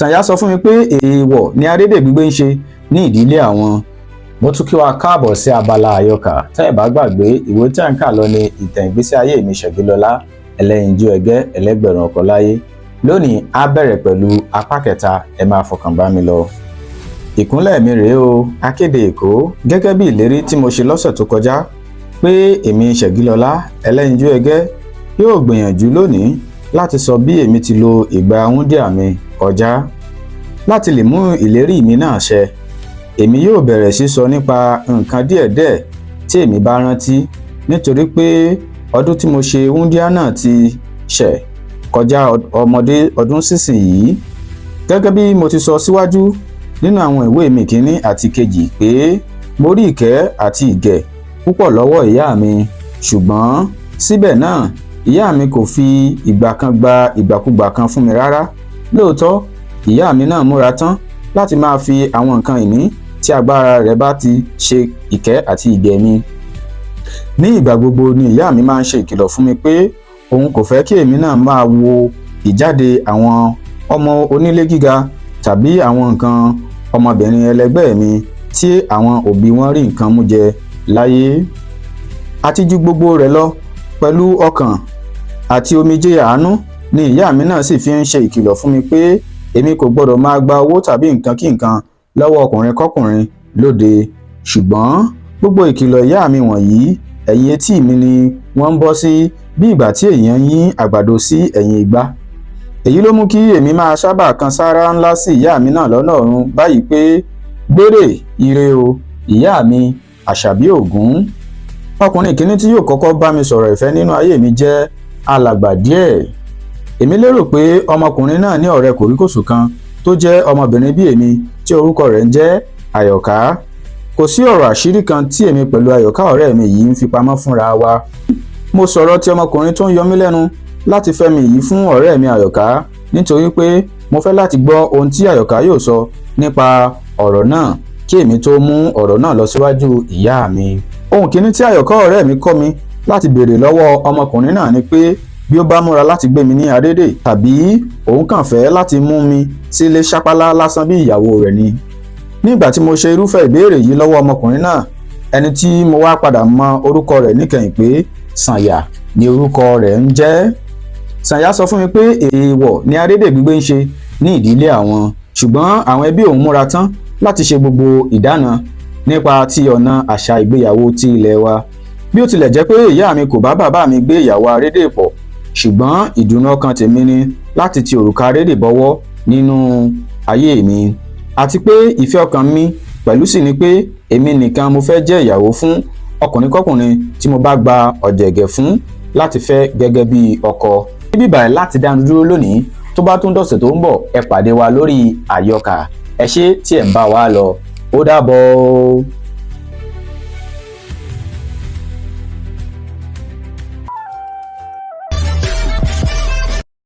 Sànyà sọ fún mi pé èèwọ̀ ni arédè gbígbé ń ṣe ní ìdílé àwọn. Mo tún kí wa káàbọ̀ sí abala àyọkà. Tẹ́ ẹ̀ bá gbàgbé, ìwé tí à ń kà lọ ní ìtàn ìgbésí ayé mi, Ṣẹ̀gilọlá Ẹlẹ́yinjú Ẹgẹ́ Ẹlẹ́gbẹ̀rún Ọkọ Láyé. Lónìí, á bẹ̀rẹ̀ pẹ̀lú apá kẹta. Ẹ máa fọkàn bá mi lọ. Ìkúnlẹ̀ mi rèé o, akéde Èkó. Gẹ́gẹ́ bí ìlérí tí mo ṣe lọ́sẹ̀ tó kọjá pé èmi Ṣẹ̀gilọlá Ẹlẹ́yinjú Ẹgẹ́ yóò gbìyànjú lónìí láti sọ bí èmi ti lo ìgbà wúńdíá mi kọjá. Láti lè mú ìlérí mi náà ṣẹ, èmi yóò bẹ̀rẹ̀ sí sọ nípa nǹkan díẹ̀díẹ̀ tí èmi bá rántí, nítorí pé ọdún tí mo ṣe wúńdíá náà ti ṣẹ̀ kọjá ọmọdé ọdún sísìnyìí. Gẹ́gẹ́ bí mo ti sọ síwájú nínú àwọn ìwé mi kínní àti kejì pé mo rí ìkẹ́ àti ìgẹ̀ púpọ̀ lọ́wọ́ ìyá mi, ṣùgbọ́n síbẹ̀ náà, ìyá mi kò fi ìgbà kan gba ìgbàkúgbà kan fún mi rárá. Lóòótọ́, ìyá mi náà múra tán láti máa fi àwọn nǹkan ìní tí agbára rẹ̀ bá ti ṣe ìkẹ́ àti ìgẹ̀ mi. Ní ìgbà gbogbo ni ìyá mi máa ń ṣe ìkìlọ̀ fún mi pé òun kò fẹ́ kí èmi náà máa wo ìjáde àwọn ọmọ onílé gíga tàbí àwọn nǹkan ọmọbìnrin ẹlẹgbẹ́ mi tí àwọn òbí wọn rí nǹkan mú jẹ láyé. Àti ju gbogbo rẹ̀ lọ, pẹ̀lú ọkàn àti omijé àánú ni ìyá mi náà sì fi ń ṣe ìkìlọ̀ fún mi pé èmi kò gbọdọ̀ máa gba owó tàbí nǹkan kí nǹkan lọ́wọ́ ọkùnrin kọ́kùnrin lóde. Ṣùgbọ́n gbogbo ìkìlọ̀ ìyá mi wọ̀nyí, ẹ̀yìn etí mi ni wọ́n ń bọ́ sí, bí ìgbà tí èèyàn ń yín àgbàdo sí ẹ̀yìn igbá. Èyí ló mú kí èmi máa sábà kan sáárá ńlá sí ìyá mi náà lọ́nà ọ̀run báyìí pé, gbére ire o, ìyá mi Àṣàbí Ògún. Ọkùnrin kìíní tí yóò kọ́kọ́ bá mi sọ̀rọ̀ ìfẹ́ nínú ayé mi jẹ́ alàgbà díẹ̀. Èmi lérò pé ọmọkùnrin náà ní ọ̀rẹ́ kòríkòsùn kan tó jẹ́ ọmọbìnrin bí èmi tí orúkọ rẹ̀ ń jẹ́ Àyọ̀ká. Kò sí ọ̀rọ̀ àṣírí kan tí èmi pẹ̀lú Àyọ̀ká ọ̀rẹ́ mi yìí ń fi pamọ́ fúnra wa. Mo sọ̀rọ̀ tí ọmọkùnrin tó ń yọ mí lẹ́nu láti fẹ́ mi yìí fún ọ̀rẹ́ mi Àyọ̀ká, nítorí pé mo fẹ́ láti gbọ́ ohun tí Àyọ̀ká yóò sọ nípa ọ̀rọ̀ náà kí èmi tó mú ọ̀rọ̀ náà lọ síwájú ìyá mi. Ohun kìíní tí Àyọ̀ká ọ̀rẹ́ mi kọ́ mi láti béèrè lọ́wọ́ ọmọkùnrin náà ni pé bí ó bá múra láti gbé mi ní arédè tàbí òun kàn fẹ́ láti mú mi sílé ṣápálá lásán bí ìyàwó rẹ̀ ni. Nígbà tí mo ṣe irúfẹ́ ìbéèrè yìí lọ́wọ́ ọmọkùnrin náà, ẹni tí mo wá padà mọ orúkọ rẹ̀ níkẹyìn pé Sànyà ni orúkọ rẹ̀ ń jẹ́, Sànyà sọ fún mi pé èèwọ̀ ni arédè gbígbé ń ṣe ní ìdílé àwọn, ṣùgbọ́n àwọn ẹbí òun múra tán láti ṣe gbogbo ìdáná nípa ti ọ̀nà àṣà ìgbéyàwó ti ilẹ̀ wa. Bí ó tilẹ̀ jẹ́ pé ìyá mi kò bá bàbá mi gbé ìyàwó arédè pọ̀, ṣùgbọ́n ìdùnnú ọkàn tèmi ni láti ti òrùka arédè bọ́wọ́ nínú ayé mi, àti pé ìfẹ́ ọkàn mi pẹ̀lú sì ni pé èmi nìkan mo fẹ́ jẹ́ ìyàwó fún ọkùnrin kọ́kùnrin tí mo bá gba ọ̀jẹ̀gẹ̀ fún láti fẹ́ gẹ́gẹ́ bí ọkọ. Níbí báyìí láti dánu dúró lónìí. Tó bá tún dọ̀sẹ̀ tó ń bọ̀, ẹ pàdé wa lórí àyọkà. Ẹ ṣé tí ẹ̀ ń bá wa lọ. Ó dàbọ̀ o.